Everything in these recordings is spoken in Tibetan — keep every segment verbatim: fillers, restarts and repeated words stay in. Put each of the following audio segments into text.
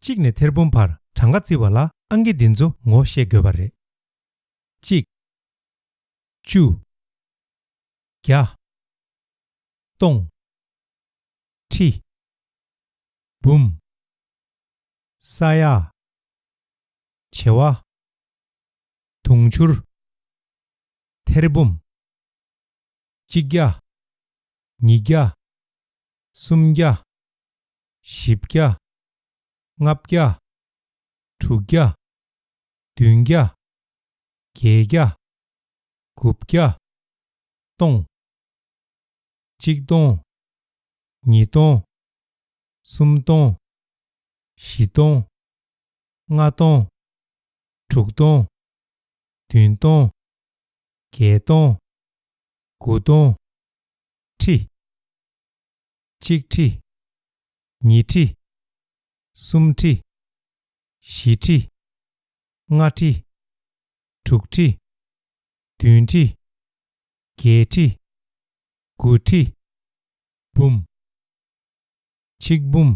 གཅིག་ནས་ཐེར་འབུམ་བར་གྲངས་ཀ་བརྩི་བ་ལ་ཨང་ཀི་འདི་ཚོ་ངོ་ཤེས་དགོས་པ་རེད། གཅིག་བཅུ། བརྒྱ། སྟོང་། ཁྲི། འབུམ། ས་ཡ། བྱེ་བ། དུང་ཕྱུར། ཐེར་འབུམ། གཅིག་བརྒྱ། ཉིས་བརྒྱ། སུམ་བརྒྱ། བཞི་བརྒྱ། ལྔ་བརྒྱ། དྲུག་བརྒྱ། བདུན་བརྒྱ། བརྒྱད་བརྒྱ། དགུ་བརྒྱ། སྟོང་། གཅིག་སྟོང་། ཉིས་སྟོང་། སུམ་སྟོང་། བཞི་སྟོང་། ལྔ་སྟོང་། དྲུག་སྟོང་། བདུན་སྟོང་། བརྒྱད་སྟོང་། དགུ་སྟོང་། ཁྲི། གཅིག་ཁྲི། ཉི་ཁྲི། སུམ་ཁྲི། བཞི་ཁྲི། ལྔ་ཁྲི། དྲུག་ཁྲི། བདུན་ཁྲི། བརྒྱད་ཁྲི། དགུ་ཁྲི། འབུམ། གཅིག་འབུམ།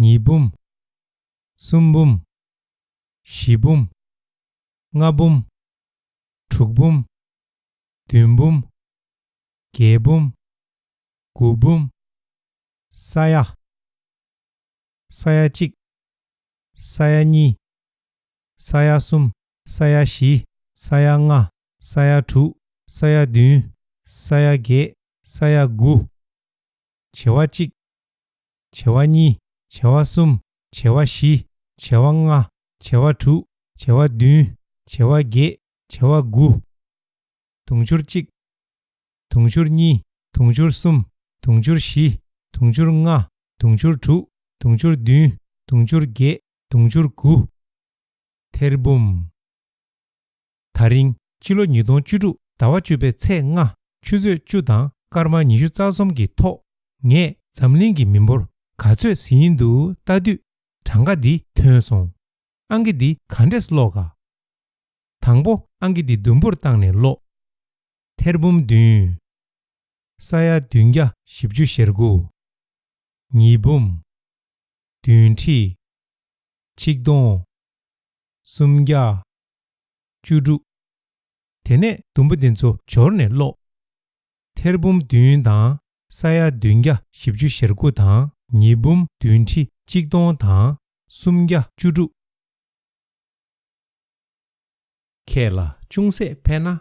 ཉིས་འབུམ། གསུམ་འབུམ། བཞི་འབུམ། ལྔ་འབུམ། དྲུག་འབུམ། བདུན་འབུམ། བརྒྱད་འབུམ། དགུ་འབུམ། ས་ཡ། ས་ཡ་གཅིག་ས་ཡ་གཉིས། ས་ཡ་གསུམ། ས་ཡ་བཞི། ས་ཡ་ལྔ། ས་ཡ་དྲུག་ས་ཡ་བདུན། ས་ཡ་བརྒྱད། ས་ཡ་དགུ། བྱེ་བ་གཅིག་བྱེ་བ་གཉིས། བྱེ་བ་གསུམ། བྱེ་བ་བཞི། བྱེ་བ་ལྔ། བྱེ་བ་དྲུག་བྱེ་བ་བདུན། བྱེ་བ་བརྒྱད། བྱེ་བ་དགུ། དུང་ཕྱུར་གཅིག་དུང་ཕྱུར་གཉིས། དུང་ཕྱུར་གསུམ། དུང་ཕྱུར་བཞི། དུང་ཕྱུར་ལྔ། དུང་ཕྱུར་དྲུག་དུང་ཕྱུར་བདུན། དུང་ཕྱུར་བརྒྱད། དུང་ཕྱུར་དགུ། ཐེར་འབུམ། ད་རིང་ཕྱི་ལོ་ཉིས་སྟོང་བཅུ་དྲུག་ཟླ་བ་བཅུ་པའི་ཚེས་ལྔ། ཆུ་ཚོད་བཅུ་དང་སྐར་མ་ཉི་ཤུ་རྩ་གསུམ་གྱི་ཐོག་ངས་འཛམ་གླིང་གི་མི་འབོར་ག་ཚོད་ཟིན་འདུག་ལྟ་དུས་གྲངས་ཀ་འདི་ཐོན་སོང་། ཨང་ཀི་འདི་ག་འདྲས་ཀློག་ག་དང་པོ་ཨང་ཀི་འདི་ཟླུམ་པོར་བཏང་ནས་ཀློག་ཐེར་འབུམ་བདུན། ས་ཡ་བདུན་བརྒྱ་བཞི་བཅུ་ཞེ་དགུ། ཉིས་འབུམ། བདུན་ཁྲི། ཆིག་སྟོང་། སུམ་བརྒྱ། བཅུ་དྲུག་དེ་ནས་ཟླུམ་པོ་འདི་ཚོ་སྦྱོར་ནས་ཀློག་ཐེར་འབུམ་བདུན་དང་ས་ཡ་བདུན་བརྒྱ་བཞི་བཅུ་ཞེ་དགུ་དང་ཉིས་འབུམ་བདུན་ཁྲི་ཆིག་སྟོང་དང་སུམ་བརྒྱ་བཅུ་དྲུག་ཁྱེད་ལ་ཅུང་ཟད་ཕན་ན།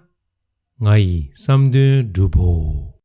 ང་ཡི་བསམ་དོན་འགྲུབ་བོ།